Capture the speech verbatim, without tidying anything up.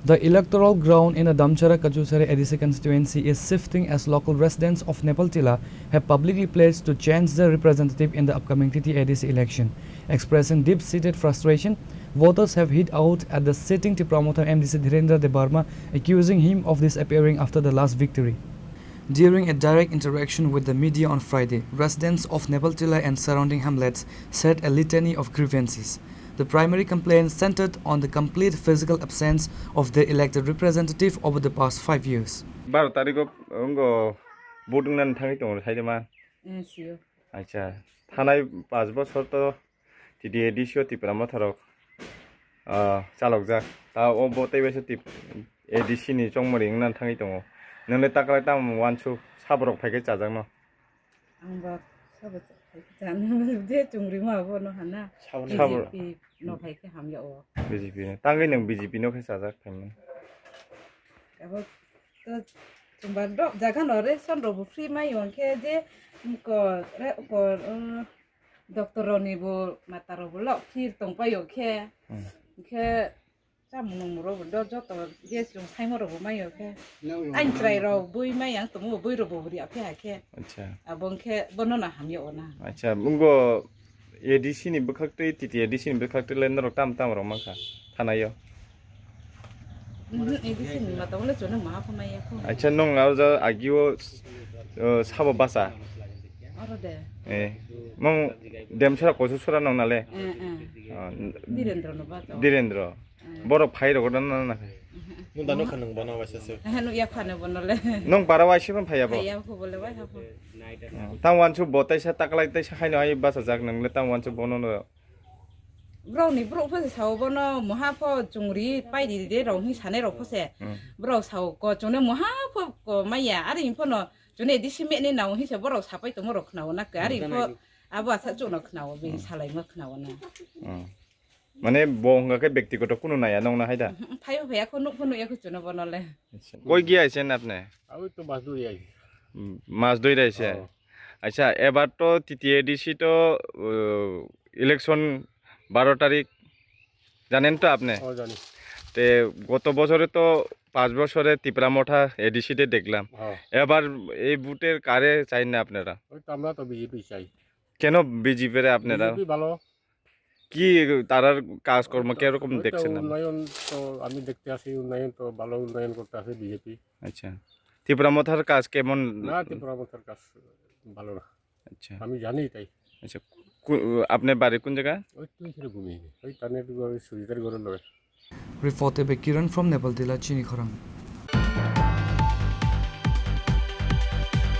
The electoral ground in the Damchara Kachusari A D C constituency is shifting as local residents of Nepaltila have publicly pledged to change their representative in the upcoming T T A D C election. Expressing deep-seated frustration, voters have hit out at the sitting Tipra Motha M D C Dhirendra Debbarma, accusing him of disappearing after the last victory. During a direct interaction with the media on Friday, residents of Nepaltila and surrounding hamlets said a litany of grievances. The primary complaint centered on the complete physical absence of the elected representative over the past five years. Baro tarikh o wngkha vote wngna thangwi tongo, saide ma? Eh, sio. Acha, thanai panch bochor to T T A D C o Tipra Motha rok, ah, chalokjak. Ta o bo tei waisa tip-, A D C ni chongmari wngna thangwi tongo. Nwngle taklai tamo uansuk saborok phaikhe chajakno? Ang ba sabo phaikhe chana je chungrima abono hana. Sabo. B J P no phaikhe hamya o. B J P no. Tangwi nwng B J P no khe chajak phaimani. Abo to chumba dok jaga no ration rok bo free mai hwnkhe je ko, re-, ko, um, doctor rokni bo mata rok bo lok phir tong paio khe. Hmm. Khe chamung nung rok bo do joto gas rok saimo rok bo maio khe. Ang chwrai rok bui mai ang tomo bui rok bo ria phi hai khe. Acha. Abo khe bono na hamya ona. Acha, bungo A D C ni bwkhak twi, T T A D C ni bwkhak twi le norok tam tam rok mankha thanaio. Mhm, A D C ni mata wale chwng maha pho maya kho. Acha, nung aro ja agio, uh, sabo basa. Aro de. Eh, mung Demsora kosu sora nung nale. Eh, eh. Ah, n-, Direndra no ba to. Direndra. Eh. Borok phai rok na na na. Nung dano kha nung bono waisa se. Eh, nung ya kha ne bono le. Nung bara waisa phan phai abo. Phai abo bole wai ha pho. Ah, tang wansu bo taisa taklai taisa khaino ai basa jak nung le tang wansu bono no. Borok ni borok pho sao bono moha pho chungri pai di de rok hi sane rok pho se. Hmm. Borok sao ko chune moha pho ko maya ari pho no chune di sime ni nao hi se borok sapai tomo rok khnao na ke ari pho abo asa chuk no khnao be salai ma khnao na. Hmm. Mane bo hwnga khe byaktigoto kunu naya nong na hai da? Phai pho ya kho nuk pho nuk ya kho chune bono le. Acha. Koi gaya aise na apne? Abhi to mas duri ai. Hmm, mas duri aise. Oh. Acha, ebar to T T A D C to, uh, election baro tarik, janen to apne? Oh, jani. Te goto bochore to panch bochore Tipra Motha A D C de deklam. Oh. Ebar ei voter kare chain na apnara? Oi to amra to B J P chai. Keno B J P re apnara? B J P bhalo. কি তারার কাজকর্ম কিরকম দেখছেন আপনি? উন্নয়ন তো আমি দেখতে আছি, উন্নয়ন তো ভালো উন্নয়ন করতে আছে বিজেপি। আচ্ছা, ত্রিপুরা মথার কাজ কেমন? না, ত্রিপুরা মথার কাজ ভালো না। আচ্ছা। আমি জানি তাই। আচ্ছা, কো-, আপনার বাড়ি কোন জায়গা? ওই তুই ফিরে ঘুমিয়ে নে। ওই তানের ঘরে, সুজিতের ঘরে লড়ে। Reported by Kiran from Nepal Tila, Chini Khorang.